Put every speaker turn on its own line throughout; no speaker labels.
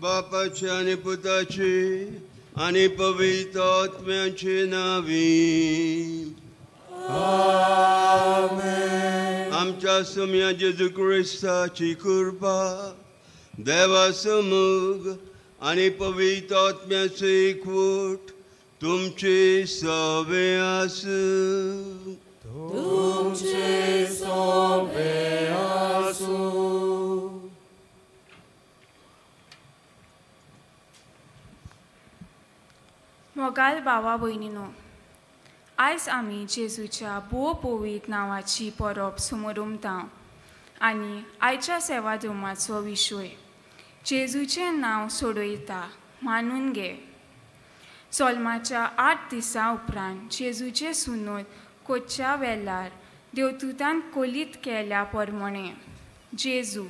बापाची आनी पुताची आनी पवित्र आत्म्याची नावी आमेन. आमच्या सोम्या जेजू क्रिस्ताची कृपा, देवा समूग आनी पवित्र आत्म्याचो एकवट तुमचे सवे आसूं.
तुमचे सवे आसूं.
मोगाल भावा भयणीनो, आयज आमी जेजूच्या भोव पवित्र नांवाची परब सुमरुमता आनी आयच्या सेवा धर्माचो विशय जेजूचें नांव सोडयता मानून घे. सोल्माच्या 8 दिसां उपरांत जेजूचें सुनोत कोच्या वेलार देवदूतान कोलीत केल्या परमणें जेजू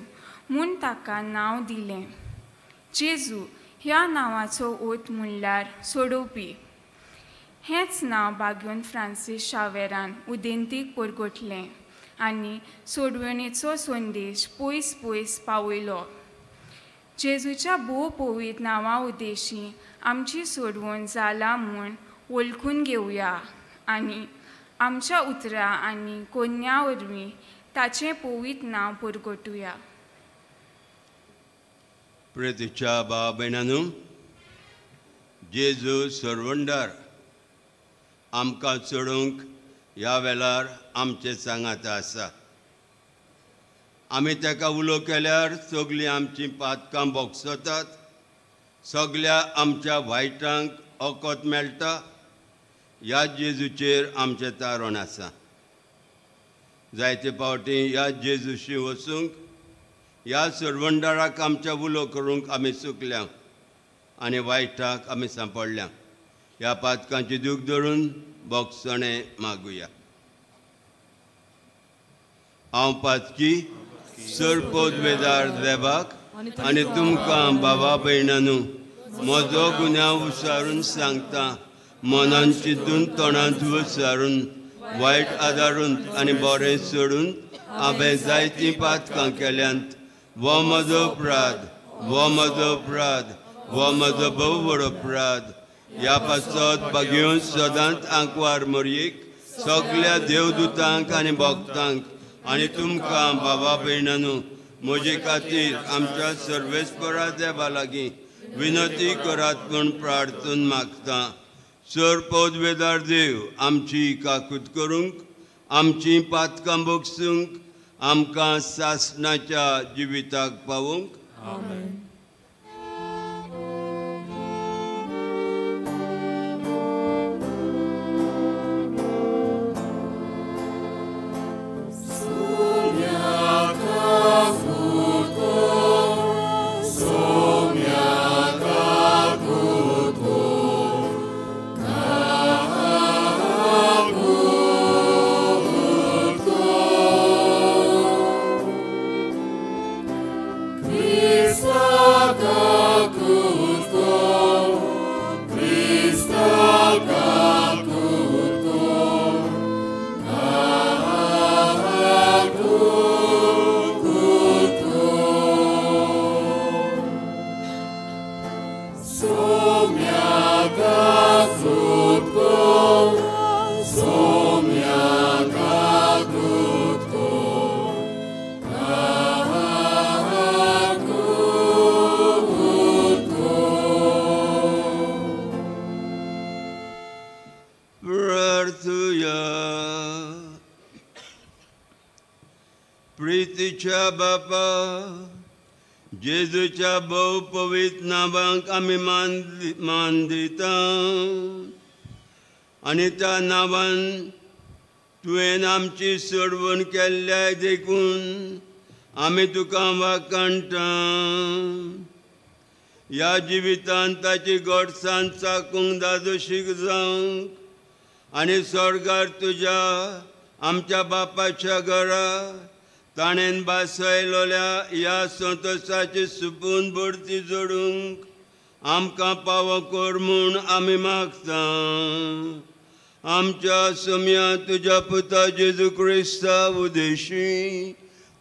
म्हूण ताका नांव दिलें. जेजू ह्या नांवाचो ओत म्हणल्यार सोडोवपी. हेंच नांव बाग्योन फ्रांसीस शावेरान उदेंतीक परगटलें आनी सोडवणेचो संदेश पयस पयस पावयलो. जेजूच्या भोव पवित्र नांवा उद्देशी आमची सोडवण जाला म्हूण वळखून घेवया आनी आमच्या उतरां आनी कोन्या वरवीं ताचें पवित्र नांव परगटुया.
प्रेतीच्या भाव भयणांनो, जेजू सरवंडार आमकां चडोवंक ह्या वेळार आमचे सांगात आसा. आमी ताका उलो केल्यार सगळीं आमचीं पातकां बोगसतात, सगळ्या आमच्या वायटांक वखद मेळटा. ह्या जेजूचेर आमचें तारण आसा. जायते फावटी ह्या जेजूशी वचूंक, ह्या सरवंडाराक आमच्या उलो करूंक आमी चुकल्या आनी वायटाक आमी सांपडल्या. ह्या पातकांची दूख धरून बोगसणें मागुया. हांव पातकी सरपोदवेदार देवाक आनी तुमकां बाबा भयणानू म्हजो गुन्यांव विचारून सांगता. मनान चिंतून तोंडांत विचारून वायट आदारून आनी बरें सोडून हांवें जायतीं पातकां केल्यांत. हो म्हजो अपराध, हो म्हजो अपराध, हो म्हजो भोव व्हड अपराध. ह्या पासत बागेवन सदांच आंकवार मरयेक सगल्या देवदूतांक आनी भक्तांक आनी तुमकां बाबा भयणानू म्हजे खातीर आमच्या सर्वेस्परा देवा लागीं विनंती करात म्हूण प्रार्थन मागता. सर पदवेदार देव आमची काकूत करूंक, आमची पातकां बोगसूंक, आमकां सासणाच्या जिविताक पावोवंक.
आमेन. Cristo.
प्रितीच्या बापा, जेजूच्या भोव पवित्र नांवांक आमी मान दिता आनी त्या नांवान तुवें आमची सोडवण केल्ल्या देखून आमी तुका वाखाणटा. ह्या जिवितांत ताची गोडसाण चाकूंक दादोशीक जावंक आनी स्वर्गार तुज्या आमच्या बापाच्या घरा ताणें भासयलोल्या ह्या संतोशाची सुपून भरती जोडूंक आमकां पावो कर म्हूण आमी मागता. आमच्या सोम्या तुज्या पुता जेजू क्रिस्ता उदेशी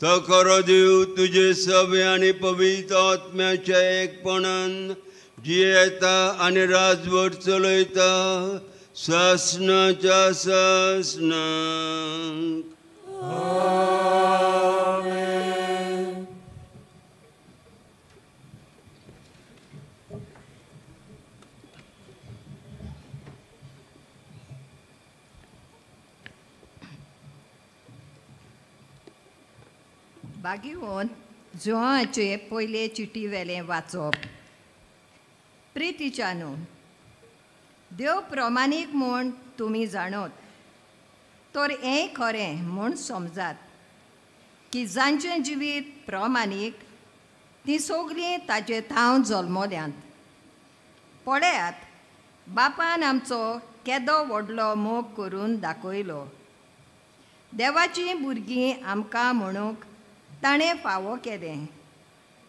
तो खरो देव तुजे सवे आनी पवित्र आत्म्याच्या एकपणान जियेता आनी राजवट चलयता सासणाच्या सासणाक.
आमेन.
बागीवन जुवाचे पयले चिटी वेलें वाचप. प्रितीच्यानू, देव प्रमाणीक म्हूण तुमी जाणत तर हें खरें म्हूण समजात की जांचें जिवीत प्रमाणीक तीं सगळीं ताजे थावन जल्मल्यांत. पळयात, बापान आमचो केदो व्हडलो मोग करून दाखयलो. देवाचीं भुरगीं आमकां म्हणूंक ताणें फावो केलें,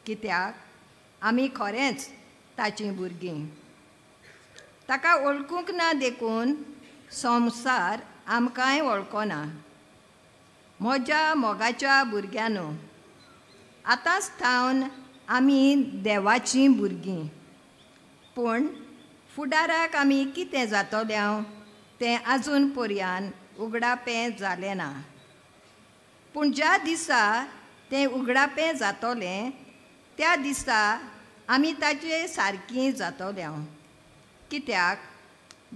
कित्याक आमी खरेंच ताचीं भुरगीं. ताका वळखूंक ना देखून संवसार आमकांय वळखना. म्हज्या मोगाच्या भुरग्यांनो, आतांच थावन आमी देवाचीं भुरगीं, पूण फुडाराक आमी कितें जातले तें आजून पर्यान उगडापें जालें ना. पूण ज्या दिसा तें उगडापें जातलें त्या दिसा आमी ताचे सारकीं जातले, कित्याक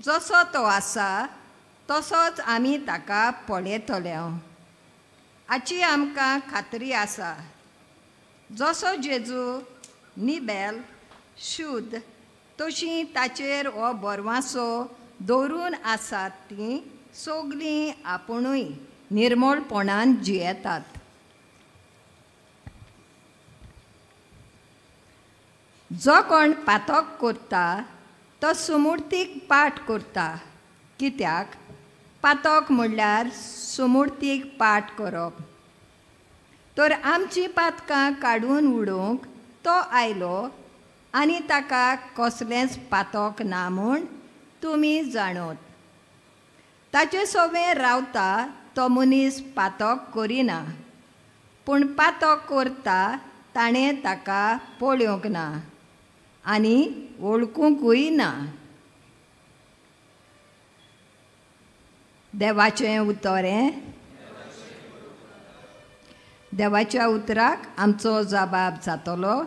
जसो तो आसा तसोच आमी ताका पळयतले. हाची आमकां खात्री आसा. जसो जेजू निबेल शुद्ध तशी ताचेर हो बरवासो दवरून आसात तीं सगळीं आपुणूय निर्मळपणान जियेतात. जो कोण पातक करता तो सुमुर्तीक पाठ करता, कित्याक पातक म्हणल्यार सुमुर्तीक पाठ करप. तर आमचीं पातकां काडून उडोवंक तो आयलो आनी ताका कसलेंच पातक ना म्हूण तुमी जाणत. ताचे सवें रावता तो मनीस पातक करिना, पूण पातक करता ताणें ताका पळोवंक ना आनी वळखुंकूय ना. देवाचें उतर हें. देवाच्या उतराक आमचो जबाब जातलो.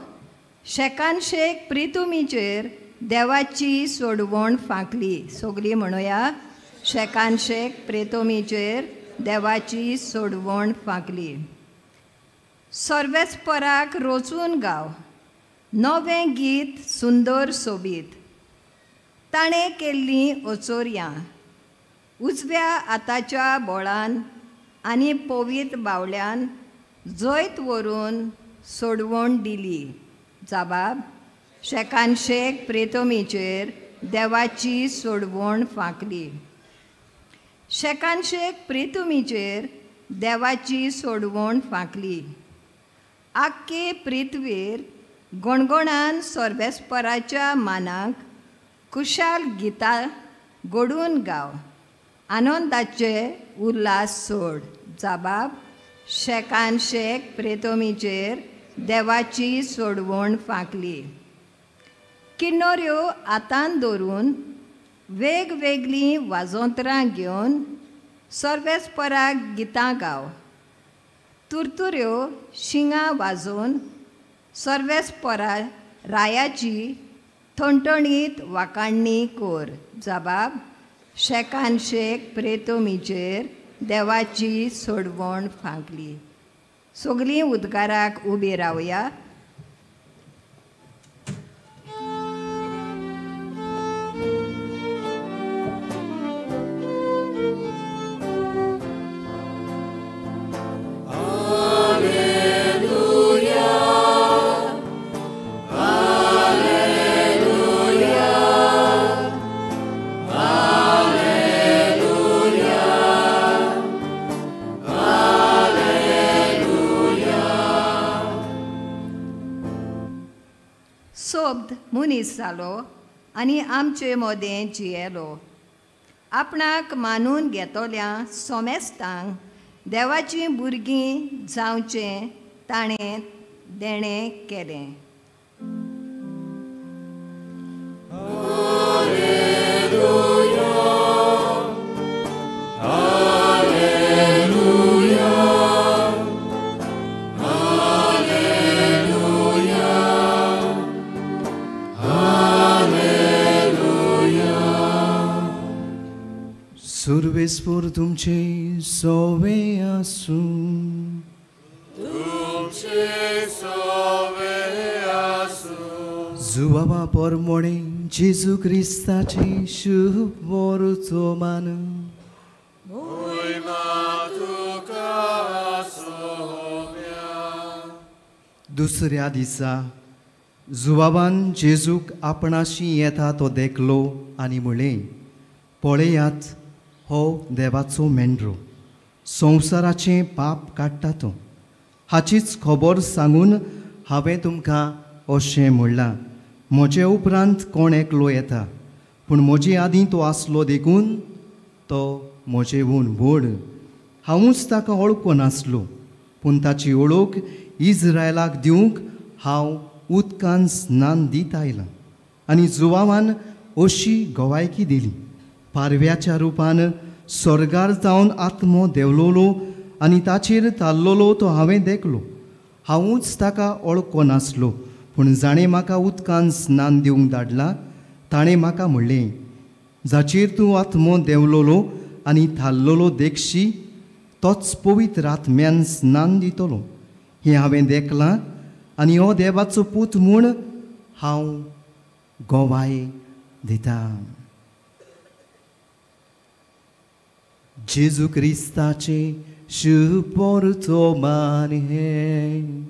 शेकान शेक प्रितुमीचेर देवाची सोडवण फांकली. सगळीं म्हणुया, शेकान शेक प्रितुमीचेर देवाची सोडवण फांकली. सर्वेस्पराक रोचून गाव नवें गीत सुंदर सोबीत. ताणें केल्लीं ओचोरयां उजव्या हाताच्या बोळान आनी पवीत बावल्यान जैत व्हरून सोडवण दिली. जबाब शेकान शेक प्रितमीचेर देवाची सोडवण फांकली. शेकान शेक प्रितमीचेर देवाची सोडवण फांकली. आख्खे पृथ्वीर गणगणान सर्वेस्पराच्या मानाक खुशाल गितां घडून गाव, आनंदाचे उल्हास सोड. जबाब शेकान शेक प्रेतमीचेर देवाची सोडवण फांकली. किन्नऱ्यो हातान धरून वेगवेगळीं वाजोंतरां घेवन सर्वेस्पराक गितां गाव. तुरतुऱ्यो शिंगां वाजोवन सर्वेस्परा रायाची थणथणीत वाखाणणी कर. जबाब शेकान शेक प्रेतमीचेर देवाची सोडवण फांकली. सगळीं उद्गाराक उबी रावया. मनीस जालो आनी आमचे मदें जियेलो. आपणाक मानून घेतल्या सोमेस्तांक देवाचीं भुरगीं जावचें ताणें देणें केलें.
सुर्वेस्पोर तुमचे सोवे आसूं.
तुमचे सोवे आसूं.
जुवाबा परमोणे जेजू क्रिस्ताचे शुभ वर्तमान.
मोहिमा तुका सोम्या.
दुसऱ्या दिसा जुवाबान जेजूक आपणाशी येता तो देखलो आनी म्हणलें, पळयात हो देवाचो मेंढरो, संवसाराचें पाप काडटा तो. हाचीच खबर सांगून हांवें तुमकां अशें म्हणलां, म्हजे उपरांत कोण एकलो येता, पूण म्हजे आदीं तो आसलो देखून तो म्हजेहून व्हड. हांवूच ताका वळखूं नासलो, पूण ताची वळख इज्रायलाक दिवंक हांव उदकान स्नान दीत आयलां. आनी जुवावान अशी गवायकी दिली, पारव्याच्या रुपान स्वर्गार जावन आत्मो देंवलोलो आनी ताचेर ताल्लोलो तो हांवें देखलो. हांवूच ताका वळखो नासलो, पूण जाणें म्हाका उदकान स्नान दिवंक धाडलां ताणें म्हाका म्हणलें, जाचेर तूं आत्मो देंवलोलो आनी थाल्लोलो देखशी तोच पवित्र आत्म्यान स्नान दितलो. हें हांवें देखलां आनी हो देवाचो पूत म्हूण हांव गवाय दितां. जेजू क्रिस्ताचे शुभ वर्तमान हें.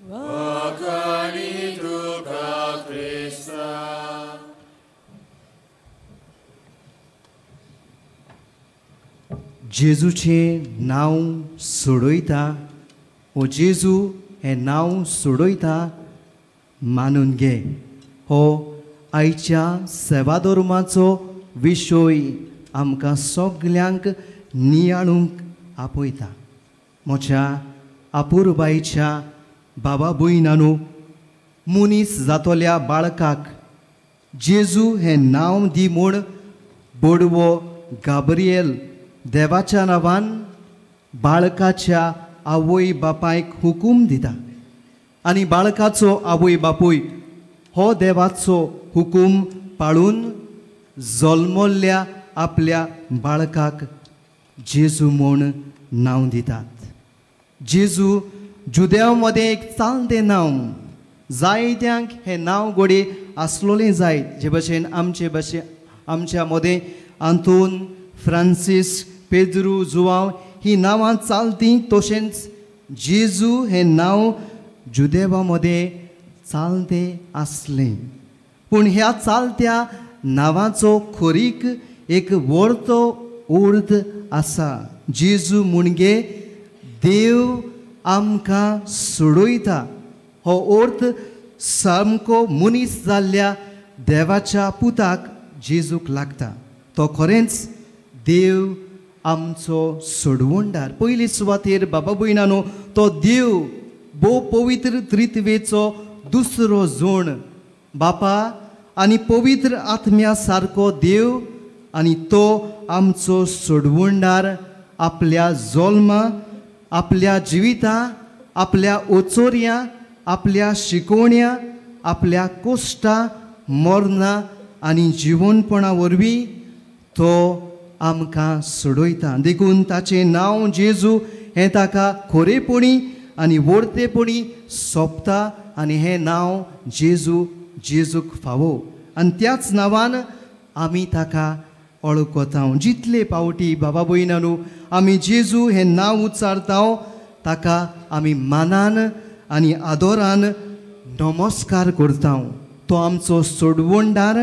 वाखाणी तुका क्रिस्ता.
जेजूचें नांव सोडयता, ओ जेजू हें नांव सोडयता मानून घे, हो आयच्या सेवाधर्माचो विशय आमकां सगल्यांक नियाळूंक आपयता. म्हज्या आपुरबायच्या बाबा भयणांनो, मनीस जातल्या बाळकाक जेजू हें नांव दी म्हूण बोडवो गाब्रिएल देवाच्या नांवान बाळकाच्या आवय बापायक हुकूम दिता आनी बाळकाचो आवय बापूय हो देवाचो हुकूम पाळून जल्मल्ल्या आपल्या बाळकाक जेजू म्हूण नांव दितात. जेजू जुदेव मदें एक चालतें नांव, जायत्यांक हें नांव घडये आसलोलें जायत, जे भशेन आमचे भशेन आमच्या मदें आंतोन, फ्रांसीस, पेद्रू, जुवांव ही नांवां चालतीं, तशेंच जेजू हें नांव जुदेवा मदें चालतें आसलें. पूण ह्या चालत्या नांवाचो खोरीक एक वर्तो अर्थ आसा. जेजू म्हणजे देव आमकां सोडयता, हो अर्थ सामको मनीस जाल्ल्या देवाच्या पुताक जेजूक लागता. तो खरेंच देव आमचो सोडवणदार. पयले सुवातेर बाबा भयणांनो, तो देव भोव पवित्र त्रित्वेचो दुसरो जोण, बापा आनी पवित्र आत्म्या सारको देव, आनी तो आमचो सोडवणदार आपल्या जल्मा, आपल्या जिविता, आपल्या ओचोर्या, आपल्या शिकोवण्या, आपल्या कोश्टा, मरणां आनी जिवनपणा वरवीं तो आमकां सोडयता. देखून ताचें नांव जेजू हें ताका खरेपणी आनी वर्तेपणी सोंपता आनी हें नांव जेजू जेजूक फावो आनी त्याच नांवान आमी ताका ओळखता. जितले पावटी बाबा भयणांनो आमी जेजू हें नांव उच्चारता ताका आमी मानान आनी आदरान नमस्कार करता. तो आमचो सोडवणदार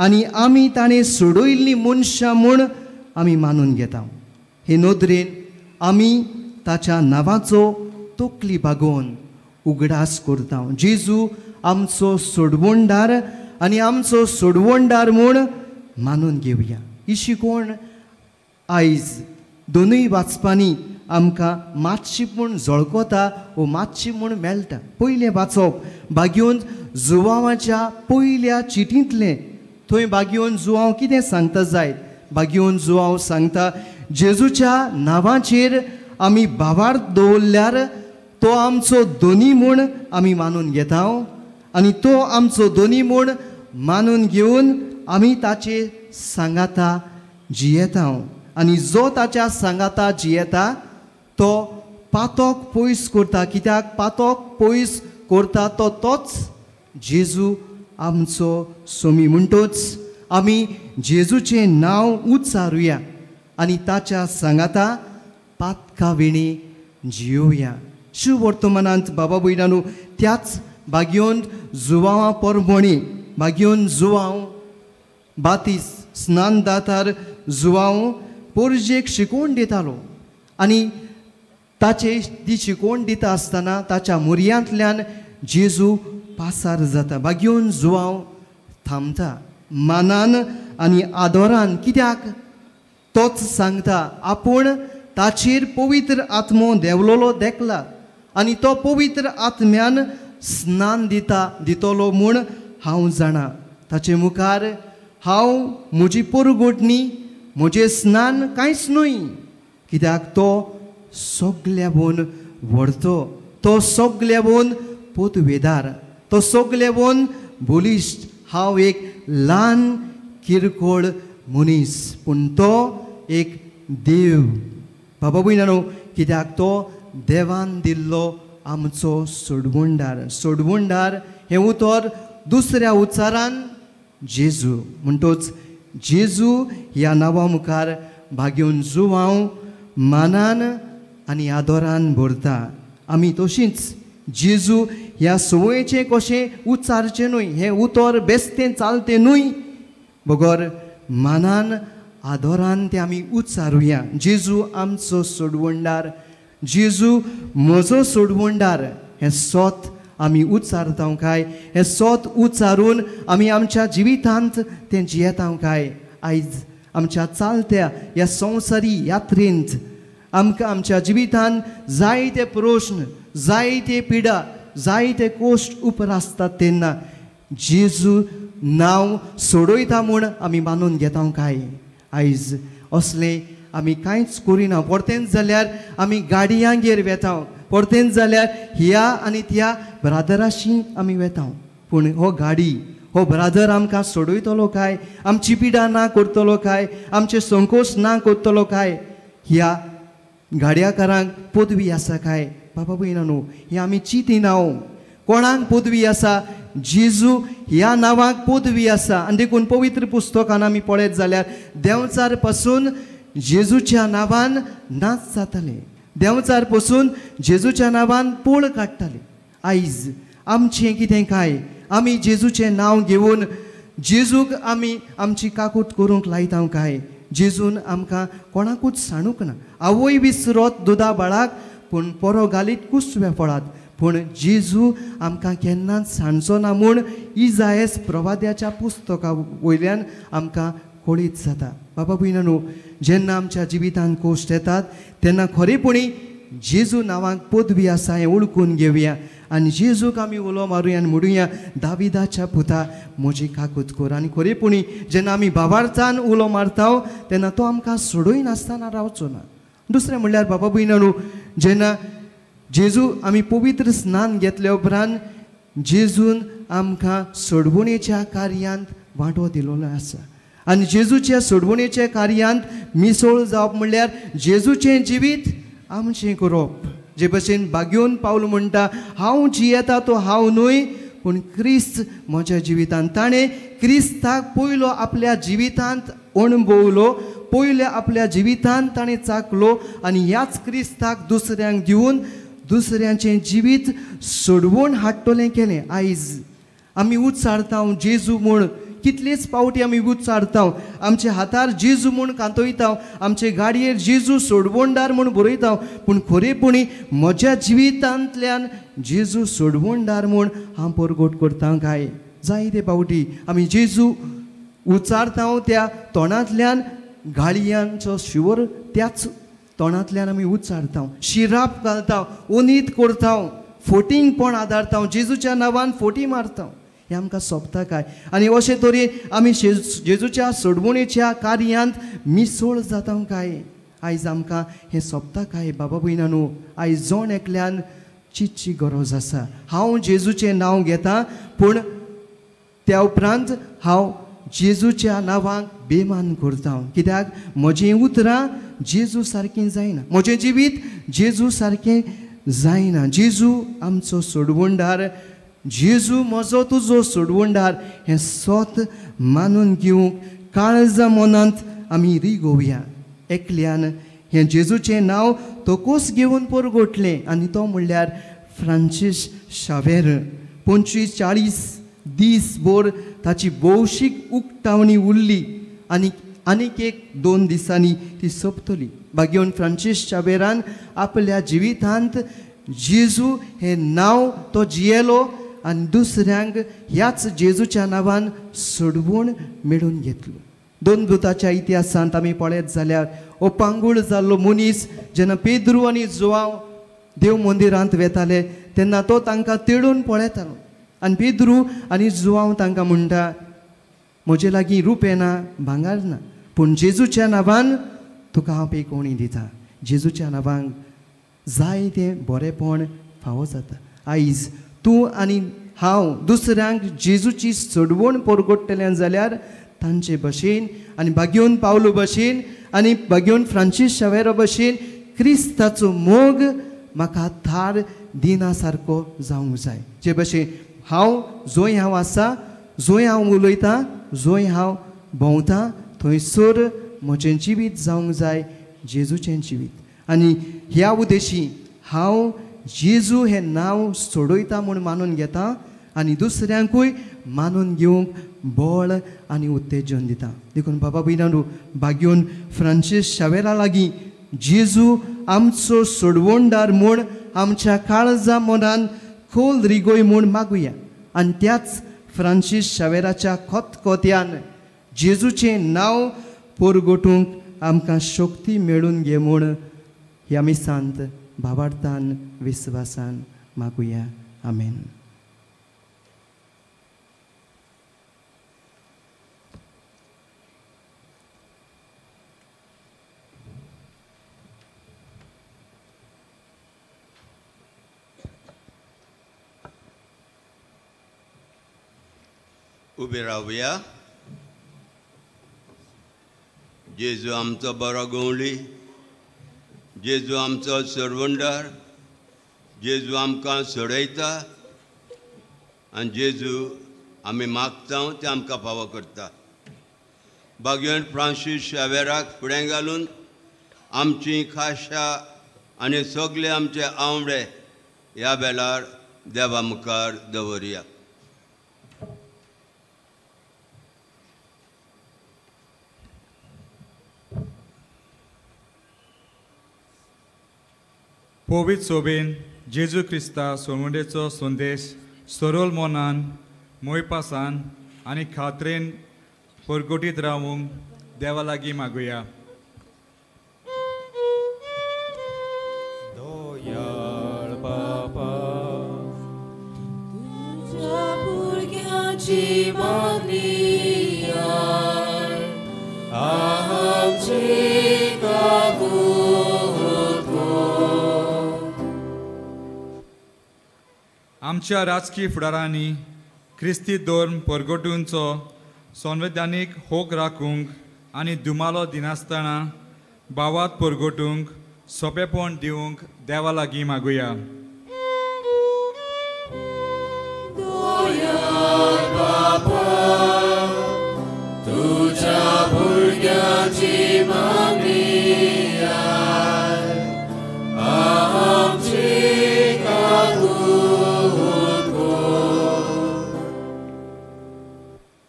आनी आमी ताणें सोडयल्लीं मनशां म्हूण आमी मानून घेता. हे नदरेन आमी ताच्या नांवाचो तकली बागोवन उगडास करता. जेजू आमचो सोडवणदार आनी आमचो सोडवणदार म्हूण मानून घेवया. ही शिकवण आयज दोनूय वाचपांनी आमकां मातशी म्हूण झळकता वो मातशी म्हूण मेळटा. पयलें वाचप बागयोन जुवांवाच्या पयल्या चिटींतलें. थंय बागयोन जुवांव कितें सांगता जायत? बागयोन जुवांव सांगता जेजूच्या नांवाचेर आमी भावार्थ दवरल्यार तो आमचो दोनी म्हूण आमी मानून घेता आनी तो आमचो दोनी म्हूण मानून घेवन आमी ताचे सांगाता जियेता आनी जो ताच्या सांगाता जियेता तो पातोक पयस करता. कित्याक पातोक पयस करता तो तोच जेजू आमचो सोमी. म्हणटोच आमी जेजूचें नांव उच्चारुया आनी ताच्या सांगाता पातका विणी जियोया. शिववर्तमानांत बाबा भयणांनो त्याच बागयोन जुवांवा परमणी बागयोन जुवांव बातीस स्नान दातार जुवांव पोरजेक शिकोवन दितालो आनी ताचे ती शिकोवन दिता आसतना ताच्या मुरयांतल्यान जेजू पासार जाता. बागयोन जुवांव थांबता मानान आनी आदरान. कित्याक? तोच सांगता आपूण ताचेर पवित्र आत्मो देंवलोलो देखला आनी तो पवित्र आत्म्यान स्नान दिता दितलो म्हूण हांव जाणा. ताचे मुखार हांव म्हजी पोरगोटणी म्हजें स्नान कांयच न्हय. कित्याक तो सगल्यावन व्हरतो, तो सगल्यावन पोतवेदार, तो सगल्यावन बलिश्ट. हांव एक ल्हान किरकोळ मनीस पूण तो एक देव. बाबा भयणांनो कित्याक तो देवान दिल्लो आमचो सोडवणदार. सोडवणदार हें उतर दुसऱ्या उच्चारान जेजू. म्हणटोच जेजू ह्या नांवा मुखार भागयोन जुवांव मानान आनी आदरान भरता. आमी तशींच जेजू ह्या संवयेचें कशें उच्चारचें न्हय, हें उतर बेस्तें चालतें न्हय, बगर मानान आदरान तें आमी उच्चारुया. जेजू आमचो सोडवणदार, जेजू म्हजो सोडवणदार हें सोत आमी उच्चारता काय? हें सोत उच्चारून आमी आमच्या जिवितांत तें जियेता काय? आयज आमच्या चालत्या ह्या संवसारी यात्रेंत आमकां आमच्या जिवितांत जायते प्रश्न, जायते पिडा, जायते कोश्ट उपरासतात तेन्ना जेजू नांव सोडयता म्हूण आमी मानून घेता काय? आयज असलें आमी कांयच करिना. परतेंच जाल्यार आमी गाडयांगेर वेता, परतेंच जाल्यार ह्या आनी त्या ब्रादराशी आमी वेता. पूण हो गाडी, हो ब्रादर आमकां सोडयतलो काय? आमची पिडा ना करतलो काय? आमचे संकोच ना करतलो काय? ह्या गाडयाकारांक पदवी आसा काय? बाबा भयणांनो हें आमी चिंतिना. कोणाक पदवी आसा? जेजू ह्या नांवाक पदवी आसा. आनी देखून पवित्र पुस्तकान आमी पळयत जाल्यार देंवचार पासून जेजूच्या नांवान नाच जाताले, देंवचार पासून जेजूच्या नांवान पोळ काडटाले. आयज आमचें कितें काय? आमी जेजूचें नांव घेवन जेजूक आमी आमची काकूट करूंक लायता काय? जेजून आमकां कोणाकूच सांडूंक ना. आवय विसरत दुदा बाळाक पूण पोरो घालीत कुसव्या फळात. पूण जेजू आमकां केन्नाच सांडचो ना म्हूण इजायस प्रवाद्याच्या पुस्तका वयल्यान आमकां कळीत जाता. बाबा भयणांनो जेन्ना आमच्या जिवितांत कोश्ट येतात तेन्ना खरेपणी जेजू नांवाक पदवी आसा हें वळखून घेवया आनी जेजूक आमी उलो मारुया आनी म्हणुया दाविदाच्या पुता म्हजी काकूत कर. आनी खरेपणी जेन्ना आमी भावार्थान उलो मारता तेन्ना तो आमकां सोडयनासतना रावचो ना. दुसरें म्हणल्यार बाबा भयणांनो जेन्ना जेजू आमी पवित्र स्नान घेतल्या उपरांत जेजून आमकां सोडवणेच्या कार्यांत वांटो दिलोलो आसा आनी जेजूच्या सोडवणेच्या कार्यांत मिसळ जावप म्हणल्यार जेजूचें जिवीत आमचें करप, जे भशेन बागयोन पावल म्हणटा, हांव जियेता तो हांव न्हय पूण क्रिस्त म्हज्या जिवितांत. ताणें क्रिस्ताक पयलो आपल्या जिवितांत अणभवलो, पयले आपल्या जिवितांत ताणें चाकलो आनी ह्याच क्रिस्ताक दुसऱ्यांक दिवन दुसऱ्यांचें जिवीत सोडवून हाडटलें केलें. आयज आमी उच्चारता जेजू म्हूण, कितलेच पावटी आमी उच्चारता, आमच्या हातार जेजू म्हूण कांतयता, आमचे गाडयेर जेजू सोडवणदार म्हूण बरयता, पूण खरेपणी म्हज्या जिवितांतल्यान जेजू सोडवणदार म्हूण हांव परगट करता काय? जायते पावटी आमी जेजू उच्चारता त्या तोंडांतल्यान गाळयांचो शिवर त्याच तोंडांतल्यान आमी उच्चारता, शिराप घालता, ओनीत करता, फोटींगपण आदारता, जेजूच्या नांवान फोटी मारता. हें आमकां सोंपता काय? आनी अशे तरेन आमी जेजूच्या सोडवणेच्या कार्यांत मिसळ जाता काय? आयज आमकां हें सोंपता काय बाबा भयणांनो? आयज जण एकल्यान चिंतची गरज आसा. हांव जेजूचें नांव घेता पूण त्या उपरांत हांव जेजूच्या नांवाक बेमान करता, कित्याक म्हजीं उतरां जेजू सारकीं जायना, म्हजें जिवीत जेजू सारकें जायना. जेजू आमचो सोडवणदार, जेजू म्हजो तुजो सोडवणदार हें सोत मानून घेवंक काळजा मनांत आमी रिगोवया. एकल्यान हें जेजूचें नांव तोकोस घेवन परगटलें आनी तो म्हणल्यार फ्रांसीस शावेर. 45 दीस भर ताची भौशीक उक्तावणी उरली आनी आनीक 1-2 दिसांनी ती सोंपतली. बागेवन फ्रांसीस शावेरान आपल्या जिवितांत जेजू हें नांव तो जियेलो आनी दुसऱ्यांक ह्याच जेजूच्या नांवान सोडवून मेळून घेतलो. दोन दुताच्या इतिहासांत आमी पळयत जाल्यार ओपांगूळ जाल्लो मनीस जेन्ना पेद्रू आनी जुवांव देव मंदिरांत वेताले तेन्ना तो तांकां तेडून पळयतालो आनी पेद्रू आनी जुवांव तांकां म्हणटा, म्हजे लागीं रुपें ना, भांगर ना, पूण जेजूच्या नांवान तुका हांव पेकोवणी दिता. जेजूच्या नांवान जाय तें बरेंपण फावो जाता. आयज तूं आनी हांव दुसऱ्यांक जेजूची सोडवण परगट्टल्यान जाल्यार तांचे भशेन आनी बागयोन पावलो भशेन आनी बागयोन फ्रांसीस शावेरा भशेन क्रिस्ताचो मोग म्हाका थार दिना सारको जावंक जाय. जे भशेन हांव जंय हांव आसा, जंय हांव उलयतां, जंय हांव भोंवतां थंयसर म्हजें जिवीत जावंक जाय जेजूचें जिवीत. आनी ह्या उद्देशी हांव जेजू हें नांव सोडयता म्हूण मानून घेता आनी दुसऱ्यांकूय मानून घेवंक बळ आनी उत्तेजन दिता. देखून बाबा भयणांनो, बागयोन फ्रांसीस शावेरा लागीं जेजू आमचो सोडवणदार म्हूण आमच्या काळजा मनान खोल रिगोय म्हूण मागुया आनी त्याच फ्रांसीस शावेराच्या खतखत्यान जेजूचें नांव परगटूंक आमकां शक्ती मेळून घे म्हूण ह्या मिसांत भावार्थान विस्वासान मागुया. आमेन.
उबे रावया. जेजू आमचो बरो गवळी, जेजू आमचो सोडवणदार, जेजू आमकां सोडयता आनी जेजू आमी मागता ते आमकां फावो करता. बागेवन फ्रांसीस शावेराक फुडें घालून आमची खाशा आनी सगळे आमचे आंवडे ह्या वेळार देवा मुखार दवरया.
पवित्र सोबेन जेजू क्रिस्ता सोडवणेचो संदेश सरळ मनान, मोयपासान आनी खात्रेन परगटीत रावूंक देवा लागीं मागुया.
दयाळ बाबा
तुज्या भुरग्यांची मागणी आमची
आमच्या राजकीय फुडारांनी क्रिस्ती धर्म परगटूंचो संवैधानीक होक राखूंक आनी दुमालो दिनासतना भावात परगटूंक सोंपेपण दिवंक देवा लागीं मागुया.
तुझ्या भुरग्याची मागणी आमची काकूत कर.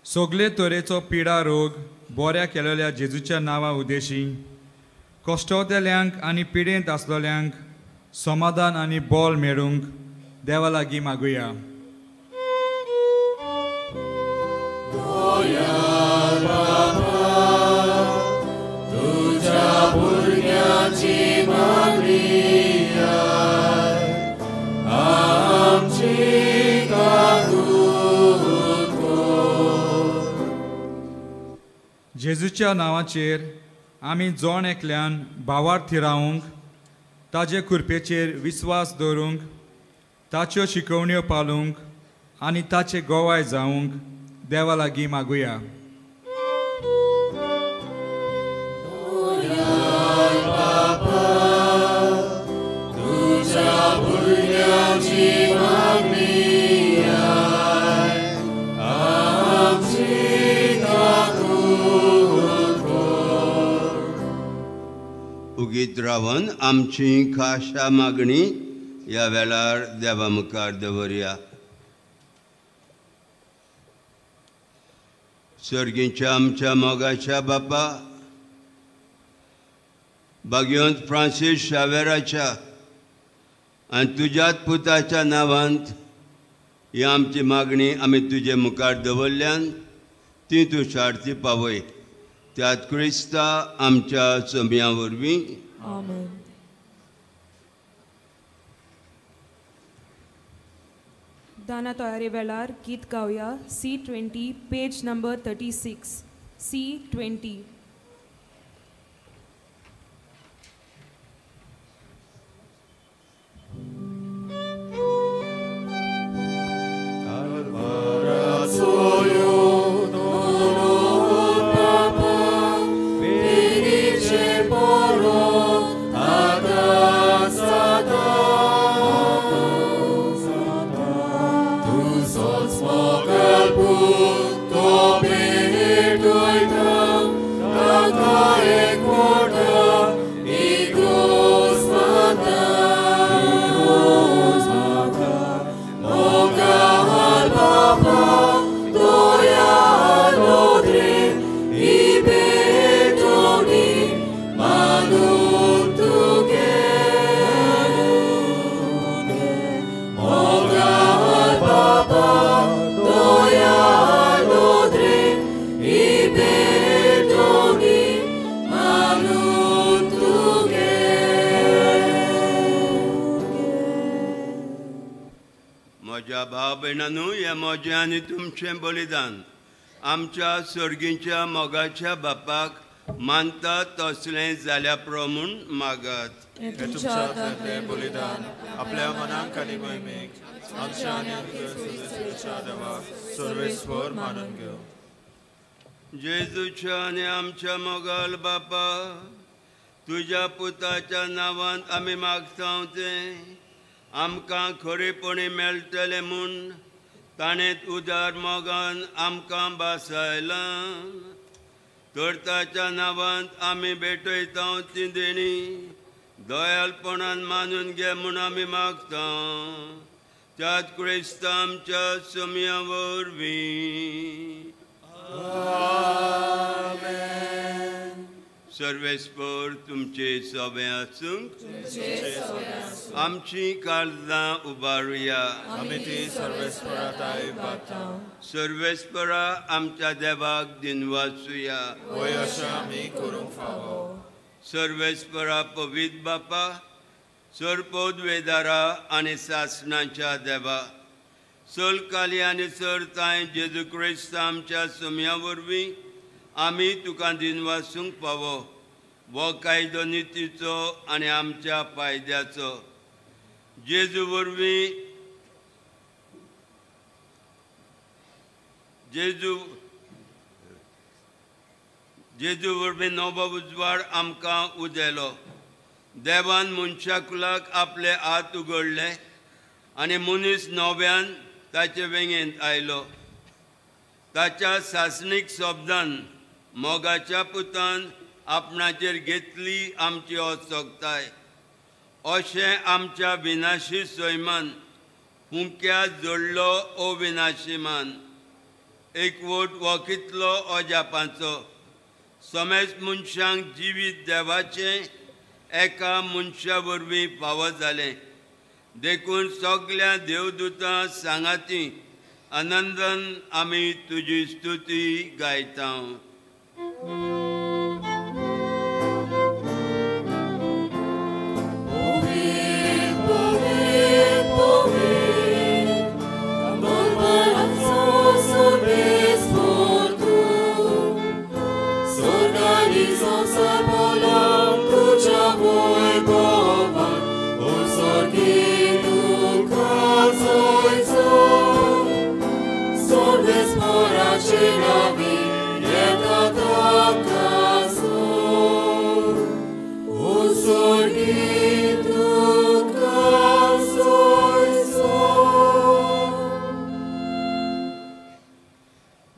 सगळे तरेचो पिडा रोग बऱ्या केलेल्या जेजूच्या नांवा उद्देशी कश्टवतेल्यांक आनी पिडेंत आसलेल्यांक समाधान आनी बळ मेळूंक देवा लागीं मागुया.
तुझ्या भुरग्याची मागणी आमची काकूत कर.
जेजूच्या नांवाचेर आमी जण एकल्यान भावार्थी रावूंक, ताजे कृपेचेर विस्वास दवरूंक, ताच्यो शिकवण्यो पाळूंक आनी ताचे गोवाय जावंक देवा लागीं मागुया.
तुझ्या भुरग्याची मागणी आमची काकूत कर.
उगीत रावन आमची खाशा मागणी ह्या वेळार देवा मुखार दवरया. सर्गीच्या आमच्या मोगाच्या बापा, भाग्यवंत फ्रांसीस शावेराच्या आनी तुज्याच पुताच्या नांवांत ही आमची मागणी आमी तुजे मुखार दवरल्यान ती तूं सारती पावय. त्यात क्रिस्ता आमच्या समया वरवीं.
आमेन.
दाना तयारी वेळार गीत गावया C20 page number 36 C20.
म्हज्या भाव भयणांनो, हें म्हजें आनी तुमचें बलिदान आमच्या सर्गीच्या मोगाच्या बापाक मानता तसलें जाल्या प्रमाण मागात.
तुमच्या हातांतलें बलिदान आपल्या मनाक आनी महिमेक आमच्या आनी तुमच्या देवाक सर्वेस्वर मानून घेव.
जेजूच्या आनी आमच्या मोगाल बापा, तुज्या पुताच्या नांवान आमी मागता तें आमकां खरेपणी मेळटलें म्हूण ताणें उदार मोगान आमकां भासायलां. तर ताच्या नांवांत आमी भेटयता ती देणी दयालपणान मानून घे म्हूण आमी मागता. त्याच क्रिस्ता आमच्या समया वरवीं. सर्वेस्पर तुमचे सभे आसूंक. आमची काळजां उबारुया. सर्वेस्परा आमच्या देवाक दिनवासुया. सर्वेस्परा पवित्र बापा, सरपोदवेदारा आनी सासणाच्या देवा, सोलकाली आनी सरताय जेजू क्रिस्त आमच्या समया वरवीं आमी तुका दिनवासूंक पावो. वो कायदो नितीचो आनी आमच्या फायद्याचो. जेजू वरवीं जेजू वरवीं नवो उजवाड आमकां उदेलो. देवान मनशाकुलाक आपले हात उगडले आनी मनीस नव्यान ताचे वेंगेंत आयलो. ताच्या सासणीक शब्दान मोगाच्या पुतान आपणाचेर घेतली आमची असक्ताय. अशें आमच्या विनाशी सैमान फुंक्या जोडलो अविनाशी मान. एकवट हो कितलो अजापांचो, समेज मनशांक जिवीत देवाचें एका मनशा वरवीं फावो जालें. देखून सगल्या देवदूतां सांगाती आनंदान आमी तुजी स्तुती गायता.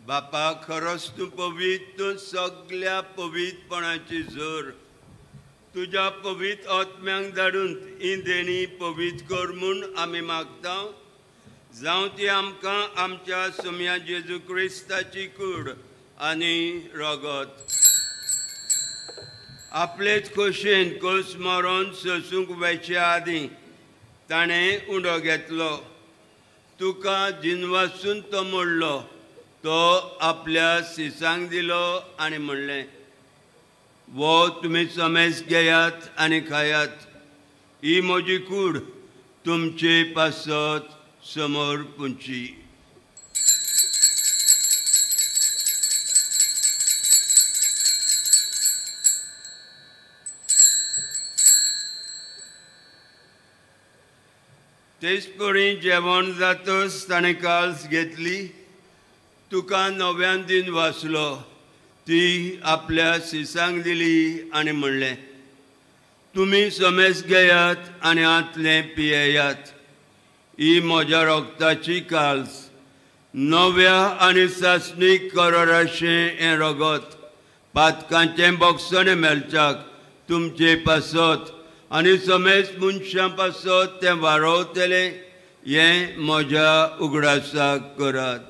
बापा, खरोच तूं पवित्र, तूं सगल्या पवित्रपणाची जोर. तुज्या पवित्र आत्म्यांक धाडून ही देणी पवित्र कर म्हूण आमी मागता. जावं ती आमकां आमच्या सोम्या जेजू क्रिस्ताची कूड आनी रगत. आपलेच खोशयेन कोस मरोन सोसूंक वयचे आदीं ताणें उंडो घेतलो. तुका जिनवासून तो मोडलो, तो आपल्या सिसांक दिलो आनी म्हणलें, वो तुमी समेज घेयात आनी खायात, ही म्हजी कूड तुमचे पासत समोर पुंची. तेच परी जेवण जातच ताणें काल्स घेतली, तुका नव्यान दिन वाचलो, ती आपल्या सिसांक दिली आनी म्हणलें, तुमी समेज घेयात आनी आंतलें पियेयात, ही म्हज्या रगताची काल्स, नव्या आनी सासणीक कराराचें हें रगत पातकांचें बक्षणें मेळच्याक तुमचे पासत आनी समेज मनशां पासत तें वारोवतलें, हें म्हज्या उगडासाक करात.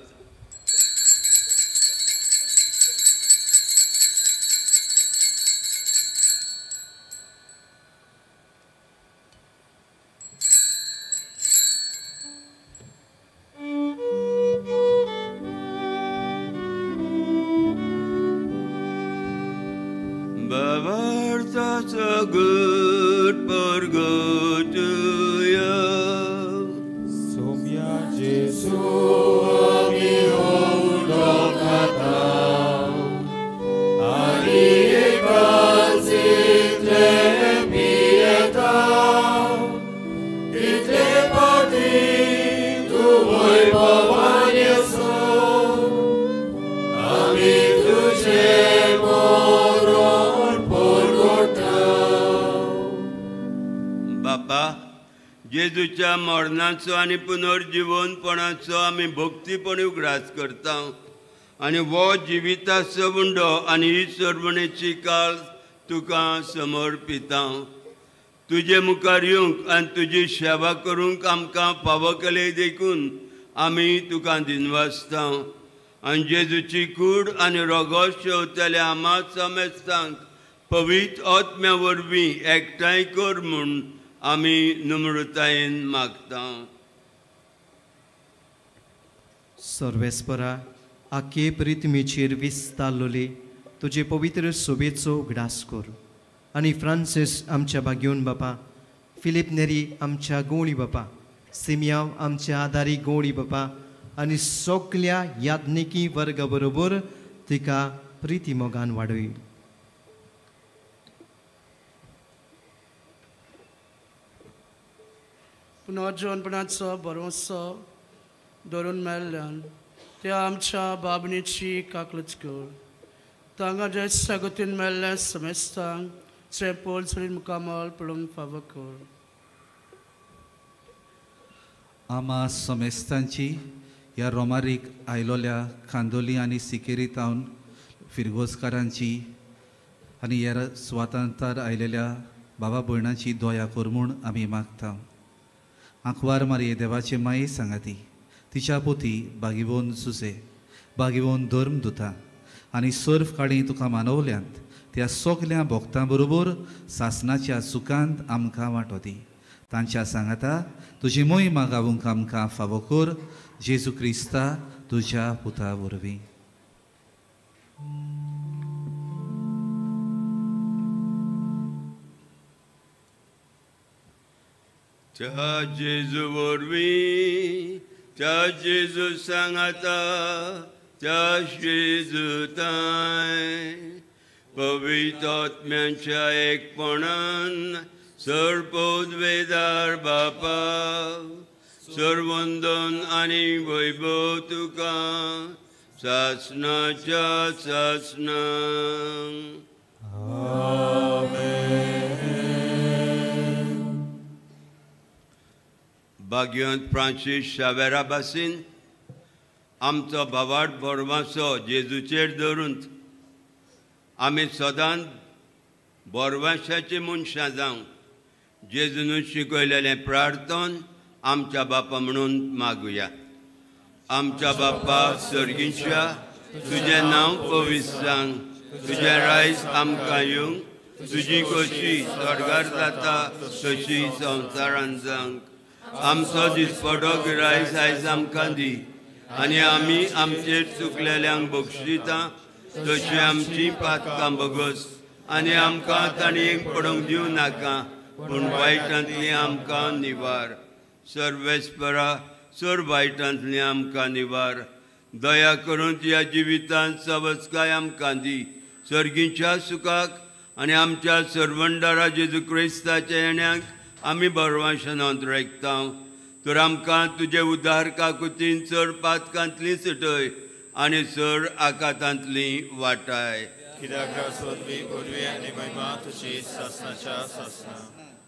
जेजूच्या मरणाचो आनी पुनर्जिवनपणाचो आमी भक्तीपणी उगडास करता आनी हो जिविताचो उंडो आनी ही सर्वणेची काळ तुका समर्पिता. तुजे मुखार येवंक आनी तुजी सेवा करूंक आमकां फावो केले देखून आमी तुका दिनवासता. आनी जेजूची कूड आनी रगत शेवतल्या आमा समेस्तांक पवित्र आत्म्या वरवीं एकठांय कर म्हूण आमी नम्रतायेन मागता.
सर्वेस्परा, आखे प्रिथमीचेर विस्तारलोले तुजे पवित्र सोबेचो उगडास कर आनी फ्रांसीस आमच्या भाग्योन बापा, फिलीप नेरी आमच्या गोवळी बापा, सिमियांव आमच्या आदारी गोवळी बापा आनी सगल्या याज्ञिकी वर्गा बरोबर तिका प्रिती मोगान वाडय.
पुनर्जीवनपणाचो भरवंसो धरून मेल्ल्यान त्या आमच्या बाबणीची काकलूच कर. तांगा जे सगतीन मेल्ल्या समेस्तांक चें पोल मुकामल पळोवंक फावो कर.
आमा समेस्तांची ह्या रोमारीक आयलोल्या खांदोली आनी सिकेरी तावन फिरगोजकारांची आनी ह्या स्वातंत्र्यार आयलेल्या बाबा भयणांची दया कर म्हूण आमी मागता. आंकवार मारये देवाचे माये सांगाती तिच्या पोती बागिवोन सुसे बागिवोन धर्म दुता आनी सर्व काळी तुका मानवल्यांत त्या सगल्या भक्तां बरोबर सासनाच्या सुखांत आमकां वांटो दी. तांच्या सांगाता तुजी मोहिमा गावूंक आमकां फावो कर जेजू क्रिस्ता तुज्या पुता वरवीं.
त्या जेजू वरवीं, त्या जेजू सांगाता, त्या जेजू ताय पवित्र आत्म्यांच्या एकपणान सर्वपदवेदार बापा सर्वंदन आनी वैभव तुका सासनाच्या सासना. भाग्यवंत फ्रांसीस शावेरा भाशेन आमचो भावार्थ भरवासो जेजूचेर धरून आमी सदांच भरवाशाची मनशां जावंक जेजून शिकयलेलें प्रार्थन आमच्या बापा म्हणून मागुया. आमच्या बापा सर्गीच्या, तुजें नांव पवित्र जावं, तुजें रायज आमकां येवंक, तुजी कशी स्वर्गार जाता तशी संवसारांत जावंक. आमचो दिसपडो गिरायस आयज आमकां दी आनी आमी आमचेर चुकलेल्यांक बक्षिता तशी आमची पातकां बगस आनी आमकां ताणयेक पडोवंक दिवं नाका पूण वायटांतली आमकां निवार. सर्वेस्परा सर वायटांतली आमकां निवार. दया करून ह्या जिवितांत सवस्काय आमकां दी. सर्गीच्या सुखाक आनी आमच्या सर्वंडारा जेजू क्रिस्ताच्या येण्याक आमी बरवाशनांत रेखता. तर आमकां तुजे उदार काकुतीन चड पातकांतली सुटय आनी चड आकातांतली वाटाय.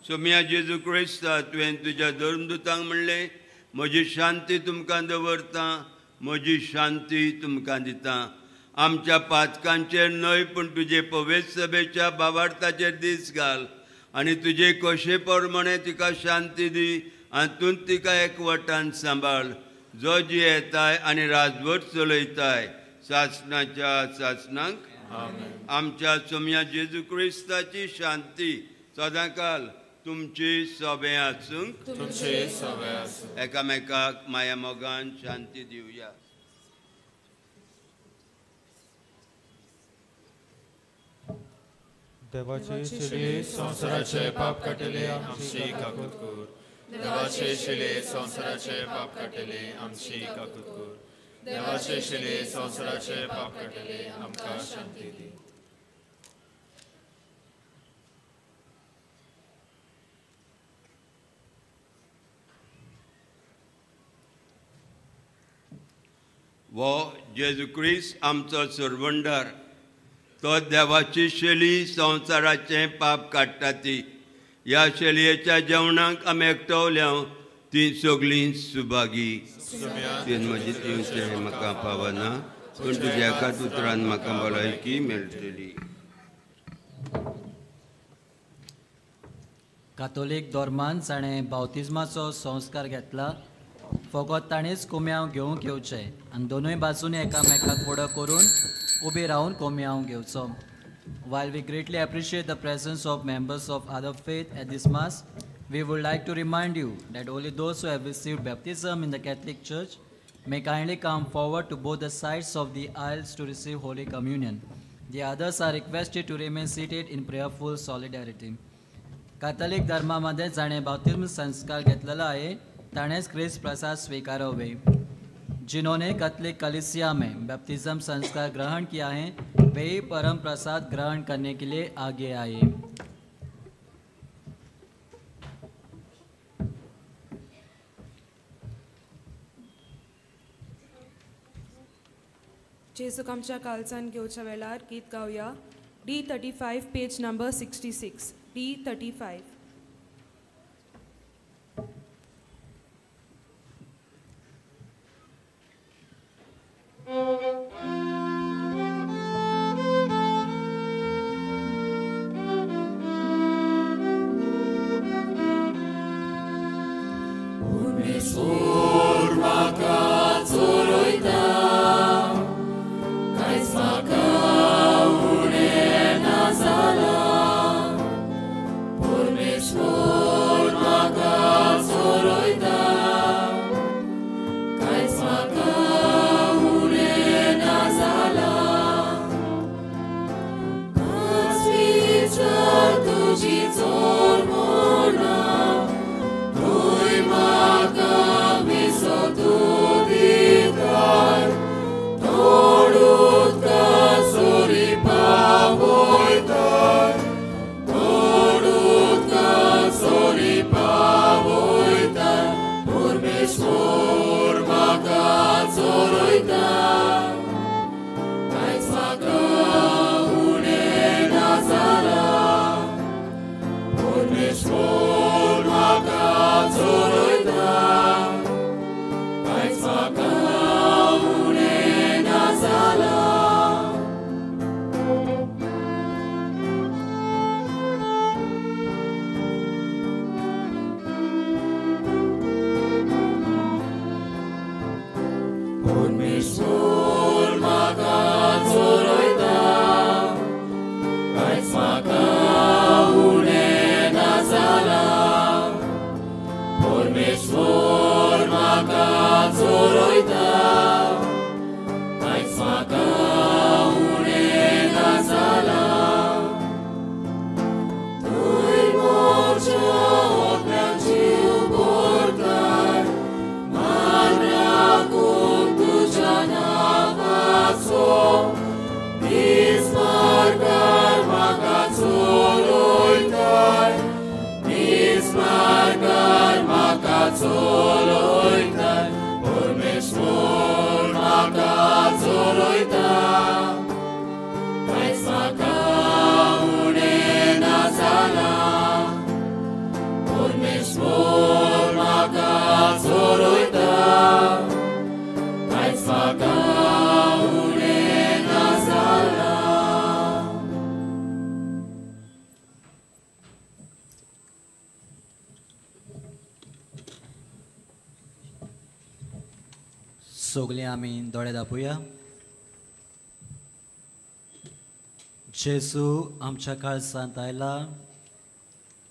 सोम्या जेजू क्रिस्ता, तुवें तुज्या धर्मदुतांक म्हणलें, म्हजी शांती तुमकां दवरता, म्हजी शांती तुमकां दिता. आमच्या पातकांचेर न्हय पूण तुजे पवित्र सभेच्या भावार्थाचेर दीस घाल आनी तुजे कशे प्रमाणे तिका शांती दी आनी तूं तिका एकवटान सांबाळ, जो जियेताय आनी राजवट चलयताय सासनाच्या सासनाक. आमच्या सोम्या जेजू क्रिस्ताची शांती सदांकाल तुमची सोबें आसूंक. एकामेकाक माया मोगान शांती दिवया.
देवाचे शिले संवसाराचे पाप काडटले आमची काकूत कर. देवाचे शिले संवसाराचे पाप काडटले आमची काकूत कर. देवाचे शिले संवसाराचे पाप काडटले आमकां शांती दी.
वो जेजू क्रिस्त आमचो सर्वंडार, तो देवाची शैली संवसाराचें पाप काडटा ती. ह्या शैलयेच्या जेवणाक आमी एकटवल्या ती सगळीं सुभागी. तुवें म्हजी दिवचें म्हाका पावना पूण तुज्या एकाच उतरान म्हाका भलायकी मेळटली.
कातोलीक धर्मान जाणें बावतिज्माचो संस्कार घेतला फकत ताणेंच कोम्यांव घेवंक येवचें आनी दोनूय बाजूनी एकामेकाक फुडो करून उबे रावन कोम्यांव घेवचो. While we greatly appreciate the presence of members of other faith at this Mass, we would like to remind you that only those who have received baptism in the Catholic Church may kindly come forward to both the sides of the aisles to receive Holy Communion. The others are requested to remain seated in prayerful solidarity. Catholic धर्मामध्ये जाणें बाप्तिस्म संस्कार घेतलेला आहे ताणेंच क्रिस्त प्रसाद स्वीकारावे. जिन्होंने Catholic कलीसिया में baptism संस्कार ग्रहण किया है वे ही परम प्रसाद ग्रहण करने के लिए आगे आए.
जेजूक आमच्या काळजान घेवच्या वेळार गीत गावया. D35, page number 66. D35.
परमेश्वर म्हाका चोरयता, कांयच म्हाका उणें ना जालां. परमेश्वर म्हाका चोरयता, कांयच म्हाका उणें ना जालां. पांचवीचार तुजी चोर म्हणा, तुय म्हाका विसतू दिताय, थोड उदका सोरी पावयताय, थोड उदका सोरी पावयताय. परमेश्वर म्हाका चोरयता, कांयच म्हाका उणें ना जालां. परमेश्वर म्हाका चोरयता, कांयच म्हाका उणें ना जालां. परमेश्वर म्हाका चोरयता, कांयच म्हाका उणें ना जालां. परमेश्वर म्हाका चोरयता, कांयच म्हाका उणें ना जालां. तुय म्हज्या ओत्म्याक जीव भरताय, मान राखूंक तुज्या नांवाचो. दीस मार्गार म्हाका चलयताय, दीस मार्गार म्हाका चलयताय. परमेश्वर म्हाका चलयता, कांयच म्हाका उणें ना जालां. परमेश्वर म्हाका चलयता, कांयच म्हाका उणें ना जालां.
सगळीं आमी दोळे दापुया. जेजू आमच्या काळजांत आयला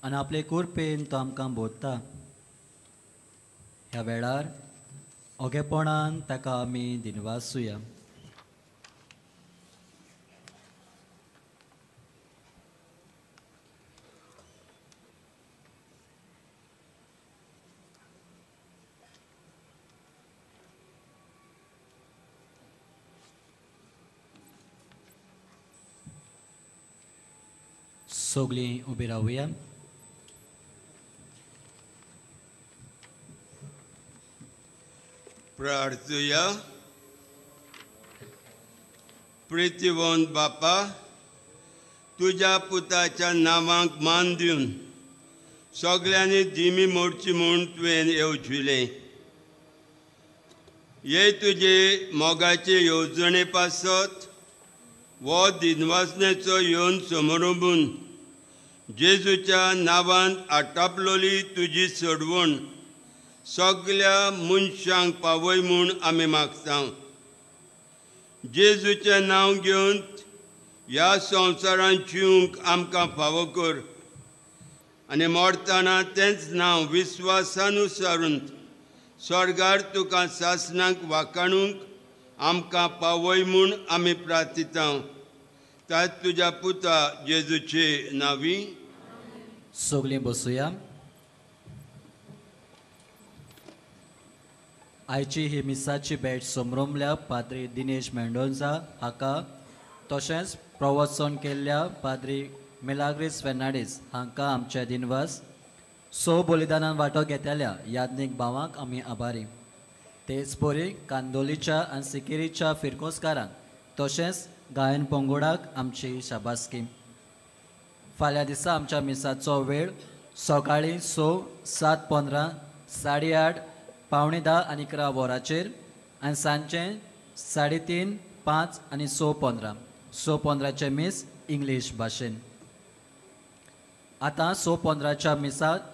आनी आपले कृपेन तो आमकां बोधता. ह्या वेळार ओगेपणान ताका आमी दिनवासुया. सगळीं उबी रावया.
प्रार्थुया. प्रितीवंत बापा, तुज्या पुताच्या नांवाक मान दिवन सगळ्यांनी दिमी मोडची म्हूण तुवें येवजिलें. हे तुजे मोगाचे येवजणे पासत वो दिनवासनेचो येवन समरोबून जेजूच्या नांवान आटापलोली तुजी सोडवण सगळ्या मनशांक पावय म्हूण आमी मागता. जेजूचें नांव घेवन ह्या संवसारांत जिवंक आमकां फावो कर आनी मरतना तेंच नांव विस्वासानुसारून स्वर्गार तुका सासणाक वाखाणूंक आमकां पावय म्हूण आमी प्रार्थिता. ता तुज्या पुता जेजूचे नांवी.
सगळीं बसुया. आयची ही मिसाची भेट समरोमल्या पाद्री दिनेश मेंडोन्झा हाका, तशेंच प्रवचन केल्ल्या पाद्री मिलाग्रीस फेर्नांडीस हांकां आमचे दिनवास. सो बलिदानान वांटो घेतल्या याज्ञीक भावांक आमी आभारी. तेच परी कांदोलीच्या आनी सिकेरीच्या फिरकोसकारांक तशेंच गायन पंगोडाक आमची शाबासकी. फाल्यां दिसा आमच्या मिसाचो वेळ सकाळीं 6, 7:15, 8:30, 9:45 आनी 11 वरांचेर आनी सांजचें 3:30, 5 आनी 6:15. 6:15चें मीस इंग्लीश भाशेन. आतां 6:15च्या मिसाक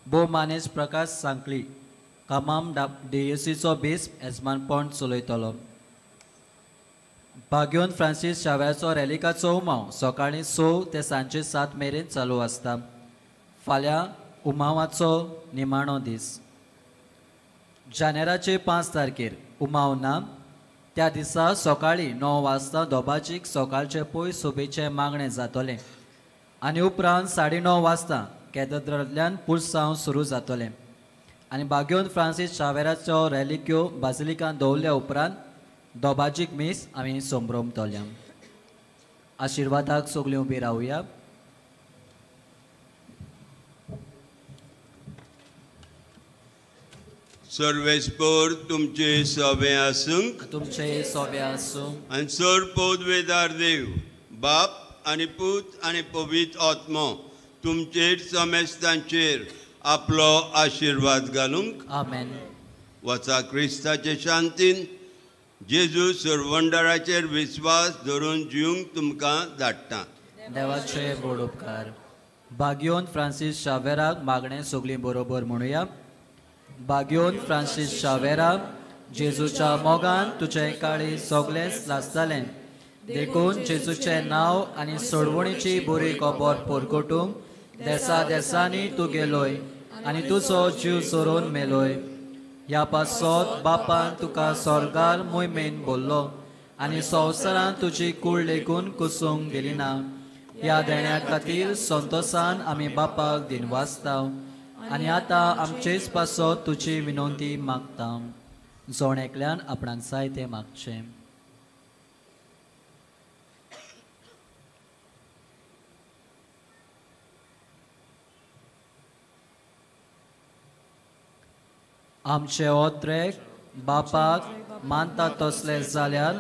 भोव मानेज प्रकाश सांकळी कामाम डीएसीचो बेस येजमानपण चलयतलो. बाग्योन फ्रांसीस शाव्याचो रॅलिकाचो उमाव सकाळीं 6 ते सांजचे 7 मेरेन चालू आसता. फाल्यां उमावाचो निमाणो दीस. जानेराचे 5 तारखेर उमाव ना. त्या दिसा सकाळीं 9 वाजता दोबाजीक सकाळचे पयस सोबेचें मागणें जातलें आनी उपरांत 9:30 वाजता केदरांतल्यान पुरसांव सुरू जातलें आनी बाग्योन फ्रांसीस शावेराचो रॅलिक्यो बाजिलिकान दवरल्या उपरांत दोबाजीक मीस आमी संभ्रमतल्या. आशिर्वादाक सगळीं उबी रावया.
सर्वेस्पोर तुमचे सोबे आसूंक,
तुमचे सोबे आसूं.
आनी सर पदवेदार देव बाप आनी पूत आनी पवित्र आत्मो तुमचेर समेस्तांचेर आपलो आशिर्वाद घालूंक.
आमेन.
वचा क्रिस्ताचे शांतीन जेजू सरवंडराचेर विस्वास धरून जिवंक तुमकां धाडटा.
देवाचे व्हड उपकार. बाग्योन फ्रांसीस शावेराक मागणें सगळीं बरोबर म्हणुया. बाग्योन फ्रांसीस शावेरा, जेजूच्या मोगान तुजें काळी सगळेंच लासतालें, देखून जेजूचें नांव आनी सोडवणीची बरी खबर परगटूंक देसा देसांनी तूं गेलोय आनी तुजो जीव सोरोवन मेलोय. ह्या पासत बापान तुका स्वर्गार मोहिमेन बोल्लो आनी संवसारांत तुजी कूड लेगून कुसूंक दिली ना. ह्या देण्या खातीर संतोसान आमी बापाक दिनवासता आनी आतां आमचेच पासत तुजी विनंती मागता. जण एकल्यान आपणाक जाय तें मागचें. आमचे ओत्रेक बापाक मानता तसले जाल्यार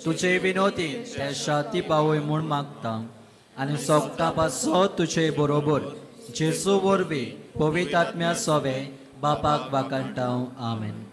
तुजे विनोती ते शाती पावय म्हूण मागता आनी सोगटा पासत तुजे बरोबर जेजू वरवीं पवित्र आत्म्या सोवे बापाक वाकाणटा. आमेन.